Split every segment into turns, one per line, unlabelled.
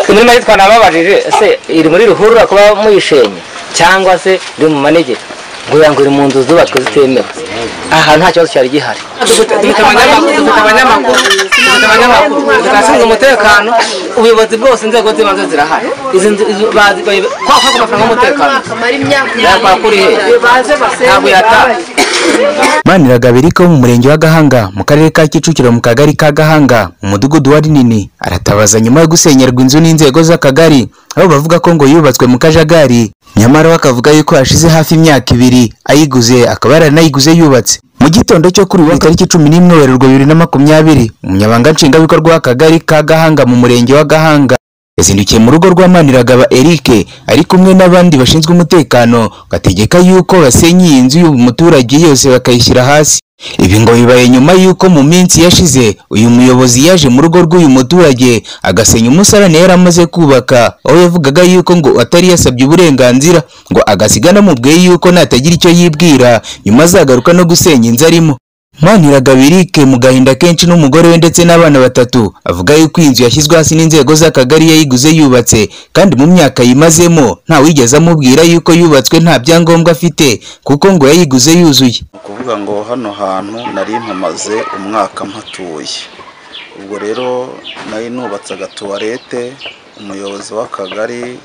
Muri make twanababajije, ese iri muri ruhurura kuba muyishenye cyangwa se iri mu manegeka? Ngo ngo iri mu nzu zubatswe zitemewe. Aha nta kibazo cyari gihari. Dufite abanyamakuru, dufite umutekano, ubuyobozi bwose, inzego z'ibanze zirahari. Izi nzu bazi kwa kwa amafaranga y'umutekano yakwa kuri he? Ntabwo yataha.
Maniragaba Eric wo mu murenge wa Gahanga, mu karere ka Kicukiro, mu kagari ka Gahanga, mu mudugudu wa Rinini, aratabaza nyuma yo gusenyerwa inzu n'inzego z'akagari, aho bavuga ko ngo yubatswe mu kajagari, nyamara we akavuga yuko hashize hafi imyaka 2 ayiguze, akaba yaranayiguze yubatse. Mu gitondo cyo kuri uyu tariki 11 Werurwe 2020, umunyamabanga nshingwabikorwa w'akagari ka Gahanga mu murenge wa Gahanga yazindukiye mu rugo rwa Maniragaba Eric ari kumwe n'abandi bashinzwe umutekano, gategeka yuko basenya iyi nzu y'uyu muturage yose bakayishyira hasi. Ibi ngo bibaye nyuma y'uko mu minsi yashize uyu muyobozi yaje mu rugo rw'uyu muturage agasenya umusarane yari amaze kubaka, aho yavugaga yuko ngo atari yasabye uburenganzira, ngo agasiga anamubwiye yuko natagira icyo yibwira nyuma azagaruka no gusenya inzu arimo. Maniragaba Eric mu gahinda kenshi n'umugore we ndetse n'abana batatu, avuga yuko iyi nzu yashyizwe hasi n'inzego z'akagari yayiguze yubatse, kandi mu myaka yimazemo nta wigeze amubwira yuko yubatswe nta byangombwa afite, kuko ngo yayiguze yuzuye.
Ni ukuvuga ngo hano hantu nari mpamaze umwaka mpatuye. Ubwo rero nari nubatse agatuwarete, umuyobozi w'akagari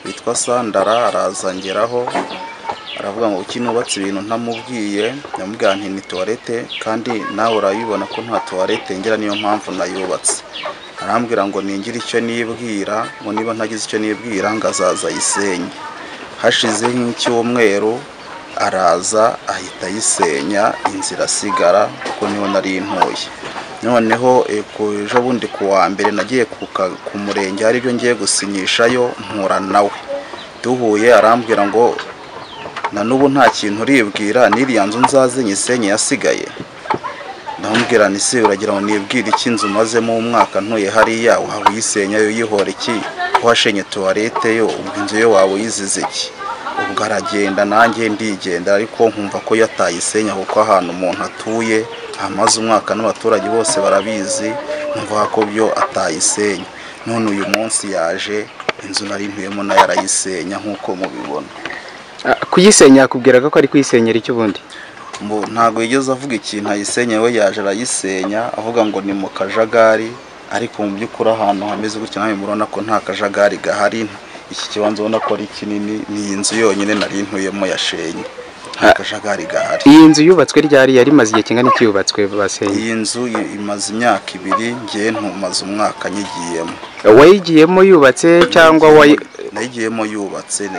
witwa Sandara araza ngeraho, aravuga ngo kuki nubatse ibintu ntamubwiye. Ndamubwira nti ni tuwarete, kandi nawe urabibona ko nta tuwarete ngira, niyo mpamvu nayubatse. Arambwira ngo ningire icyo nibwira, ngo niba ntagize icyo nibwira ngo azaza ayisenye. Hashize nk'icyumweru araza ahita ayisenya, inzira asigara kuko niho nari ntuye. Noneho ku ejo bundi ku wa mbere nagiye ku murenge, hari ibyo ngiye gusinyishayo, mpura nawe. Duhuye arambwira ngo na n'ubu nta kintu uribwira, n'iriya nzu nzaze nyisenye yasigaye. Ndamubwira nti se uragira ngo nibwire iki, inzu mazemo umwaka ntuye hariya waba uyisenya yo uyihora iki? Ko washenye tuwarete yo, ubwo inzu yo waba uyizize iki? Ubwo aragenda nanjye ndigenda, ariko nkumva ko yatayisenya kuko ahantu umuntu atuye hamaze umwaka n'abaturage bose barabizi, nkumva ko byo atayisenya. None uyu munsi yaje, inzu nari ntuyemo nayo arayisenya nk'uko mubibona.
Kuyisenya yakubwiraga ko ari kuyisenyera icyo ubundi?
Ntabwo yigeze avuga ikintu ayisenya, we yaje arayisenya avuga ngo ni mu kajagari, ariko mu by'ukuri ahantu hameze gutya nawe murabona ko nta kajagari gahari. Iki kibanza ubona ko ari kinini, ni iyi nzu yonyine nari ntuyemo yashenye, nta kajagari gahari.
Iyi nzu yubatswe ryari? Yari imaze igihe kingana iki yubatswe basenye?
Iyi nzu imaze imyaka 2, ngewe ntumaze umwaka nyigiyemo.
Wayigiyemo yubatse cyangwa wayi?
Nayigiyemo yubatse,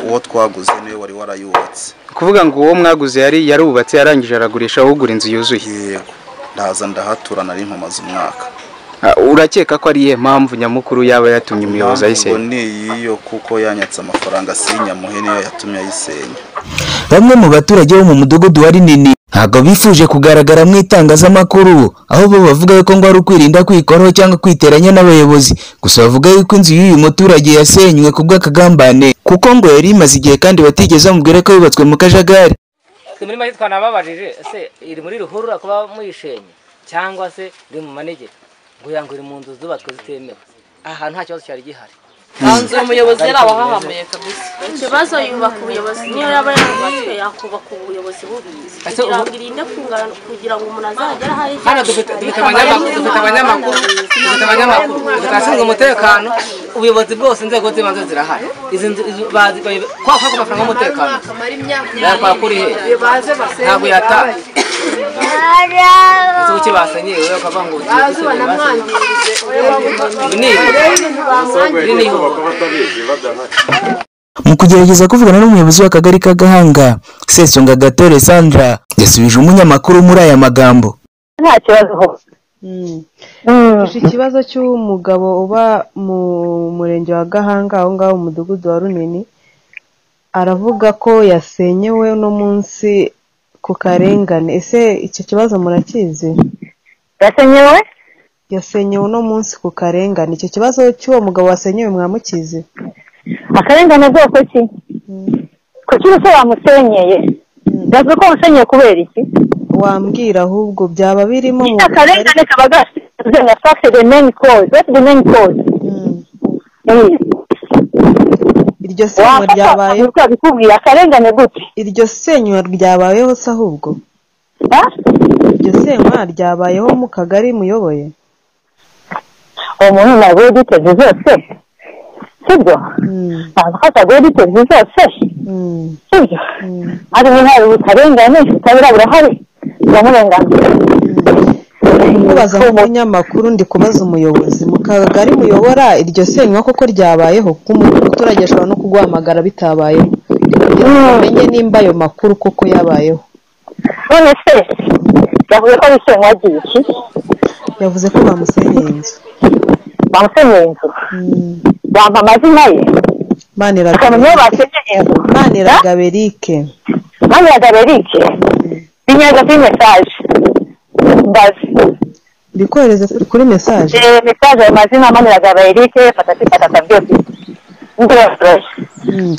uwo twaguze niwe wari warayubatse.
Kuvuga ngo uwo mwaguze yari yarubatse yarangije aragurisha, ugura inzu yuzuye?
Yego, ndaza ndahatura, nari mpamaze umwaka.
Urakeka ko ari iyihe mpamvu nyamukuru yaba yatumye umuyobozi ayisenya?
Ngo ni iyo kuko yanyatse amafaranga sinyamuhe, niyo yatumye ayisenya.
Bamwe mu baturage bo mu mudugudu wa Rinini ntabwo bifuje kugaragara mu itangazamakuru, aho bo bavuga yuko ngo ari ukwirinda kwikoraho cyangwa kwiteranya n'abayobozi. Gusa bavuga yuko inzu y'uyu muturage yasenywe ku bw'akagambane, kuko ngo yari imaze igihe kandi batigeze bamubwira ko yubatswe mu kajagari.
Muri make twanababajije, ese iri muri ruhurura kuba muyishenye cyangwa se iri mu manegeka? Ngo ngo iri mu nzu zubatswe zitemewe. Aha nta kibazo cyari gihari.
Hanze umuyobozi yari abahahamuye kabisa.
Ikibazo yubaka ubuyobozi, niyo yaba yarubatswe yakubaka ubuyobozi bubizi, kugira ngo irinde kungana, kugira ngo umuntu azagere aho
Hano dufite abanyamakuru, dufite abashinzwe umutekano, ubuyobozi bwose, inzego z'ibanze zirahari. Izi nzu bazi kwa kwa amafaranga y'umutekano yakwa kuri he? Ntabwo yataha. Ese kuki basenye wowe ukavuga ngo ugiye gusenya basenye? Ibi ni ibi ni.
Mu kugerageza kuvugana n'umuyobozi w'akagari ka Gahanga, Sesonga Gatore Sandra, yasubije umunyamakuru muri aya magambo.
Nta kibazo.
Ikibazo cy'umugabo uba mu murenge wa Gahanga aho ngaho mu mudugudu wa Runini, aravuga ko yasenyewe uno munsi ku karengane. Ese icyo kibazo murakizi?
Yasenyewe?
Yasenyewe uno munsi ku karengane. Icyo kibazo cy'uwo mugabo wasenyewe mwamukizi?
Akarengane bwoko ki? Kuki se wamusenyeye? Ndavuga ko wamusenyeye kubera iki?
Wambwira ahubwo byaba birimo mu
akarengane kaba gasize na fact the main cause. What's the main cause?
Iryo senywa ryabaye
bikubwira akarengane gute?
Iryo senywa ryabayeho se ahubwo? Iryo senywa ryabayeho mu kagari muyoboye?
Uwo muntu ntabwo duteze zose, sibyo? Ntabwo ataguye duteze zose, sibyo? Ariko hari ubutarengane, ubutabera burahari, buramurenganura.
Kubaza nk'umunyamakuru, ndi kubaza umuyobozi mu kagari muyobora, iryo senywa koko ryabayeho? Kuko umuturage ashobora no kuguhamagara bitabayeho, kugira ngo amenye nimba ayo makuru koko yabayeho.
None se yavuze ko ari isenywa ry'iki?
Yavuze ko bamusenyeye inzu.
Bamusenyeye inzu? Bampa amazina ye?
Maniragaba Eric.
Maniragaba Eric? Binyaga kuri mesaje. Mbaze.
Bikohereza kuri mesaje?
Mesaje ayo mazina Maniragaba Eric, patati patata byose.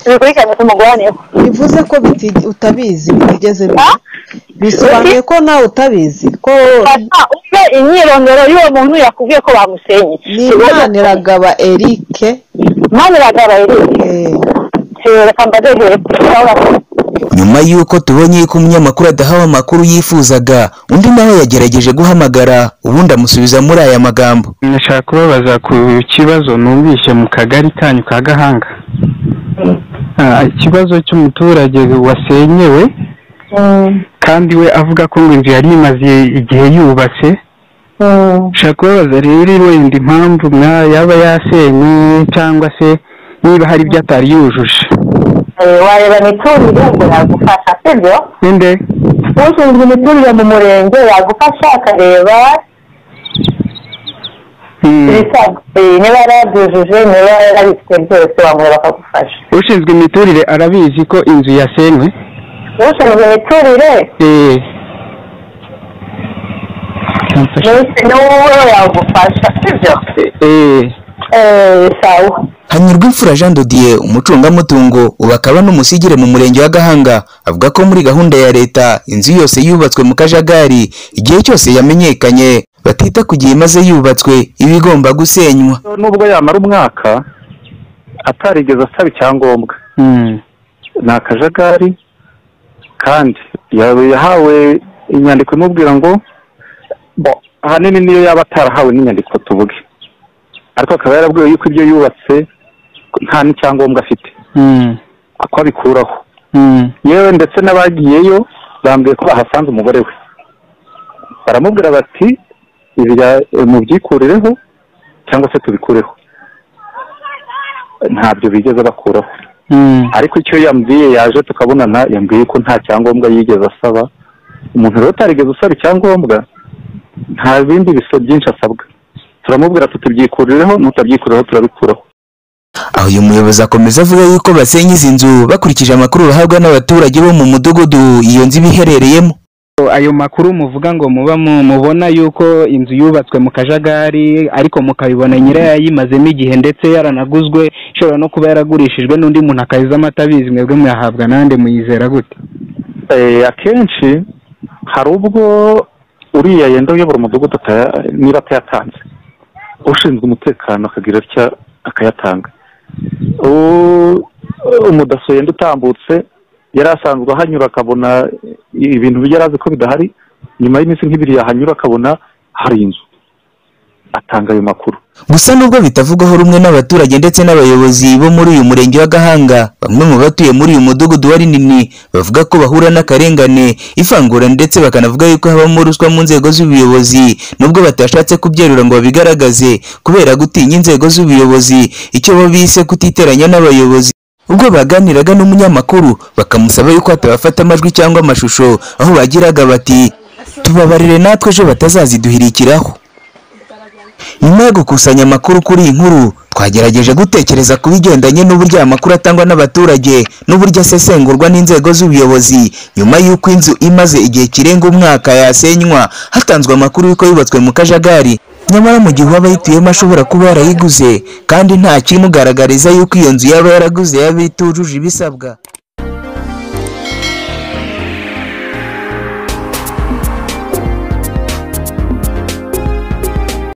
Tubikurikirane tumuguhaneho.
Bivuze ko utabizi, bitigeze biba. Bisobanuye ko nawe utabizi ko
ube imyirondoro y'uwo muntu yakubwiye ko bamusenye.
Ni Maniragaba Eric.
Maniragaba Eric. Reka mbaze hepfo.
Nyuma y'uko tubonye ko umunyamakuru adahawe amakuru yifuzaga, undi nawe yagerageje guhamagara, ubundi amusubiza muri aya magambo.
Nashaka kubabaza ku kibazo numvise mu kagari kanyu ka Gahanga. Ikibazo cy'umuturage wasenyewe, kandi we avuga ko ngo inzu yari imaze igihe yubatse. Nshaka kubabaza rero wenda impamvu yaba yasenye, cyangwa se niba hari ibyo atari yujuje.
Wareba imiturire ngo yagufasha, sibyo?
Ninde?
Ushinzwe imiturire mu murenge yagufasha akareba ibisabwa, niba yarabyujuje, niba yarabifite byose, wamureba akagufasha.
Ushinzwe imiturire arabizi ko inzu yasenywe?
Ushinzwe imiturire niwe yagufasha, sibyo? Sawa.
Hanyurwa Imfura Jean Dodier, umucungamutungo ubu akaba n'umusigire mu murenge wa Gahanga, avuga ko muri gahunda ya leta inzu yose yubatswe mu kajagari igihe cyose yamenyekanye batita ku gihe imaze yubatswe iba igomba gusenywa.
Nubwo yamara umwaka atarigeze asaba icyangombwa, ni akajagari, kandi yahawe inyandiko imubwira ngo ahanini niyo yaba atarahawe n'inyandiko tuvuge, ariko akaba yarabwiwe yuko ibyo yubatse nta n'icyangombwa afite, ko abikuraho. Yewe ndetse n'abagiyeyo bambwiye ko bahasanze umugore we, baramubwira bati ibi mubyikurireho cyangwa se tubikureho. Ntabyo bigeze bakuraho. Ariko icyo yambwiye yaje tukabonana, yambwiye ko nta cyangombwa yigeze asaba. Umuntu rero utarigeze usaba icyangombwa nta bindi biso byinshi asabwa. Turamubwira tutubyikurireho, nutabyikurireho turabikuraho.
Aho uyu muyobozi akomeza avuga yuko basenya izi nzu bakurikije amakuru bahabwa n'abaturage bo mu mudugudu iyo nzu iherereyemo.
Ayo makuru muvuga ngo muba mubona yuko inzu yubatswe mu kajagari, ariko mukabibona nyirayo yayimazemo igihe ndetse yaranaguzwe, ishobora no kuba yaragurishijwe n'undi muntu akayizamo atabizi, mwebwe muyahabwa nande, muyizera gute?
Akenshi hari ubwo uriya yenda uyobora umudugudu niba atayatanze, ushinzwe umutekano akagira atya akayatanga. Umudaso yenda utambutse yari asanzwe ahanyura akabona ibintu yari azi ko bidahari, nyuma y'iminsi nk'ibiri yahanyura akabona hari inzu, atanga ayo makuru.
Gusa nubwo bitavugwaho rumwe n'abaturage ndetse n'abayobozi bo muri uyu murenge wa Gahanga, bamwe mu batuye muri uyu mudugudu wa Rinini bavuga ko bahura n'akarengane, ivangura ndetse bakanavuga yuko habamo ruswa mu nzego z'ubuyobozi, nubwo batashatse kubyerura ngo babigaragaze kubera gutinya inzego z'ubuyobozi, icyo bo bise kutiteranya n'abayobozi. Ubwo baganiraga n'umunyamakuru bakamusaba yuko atabafata amajwi cyangwa amashusho, aho bagiraga bati tubabarire natwe ejo batazaziduhirikiraho. Nyuma yo gukusanya amakuru kuri iyi nkuru, twagerageje gutekereza ku bigendanye n'uburyo aya makuru atangwa n'abaturage n'uburyo asesengurwa n'inzego z'ubuyobozi nyuma y'uko inzu imaze igihe kirenga umwaka yasenywa, hatanzwe amakuru y'uko yubatswe mu kajagari, nyamara mu gihe uwabayituyemo ashobora kuba yarayiguze kandi nta kimugaragariza y'uko iyo nzu yaba yaraguze yaba itujuje ibisabwa.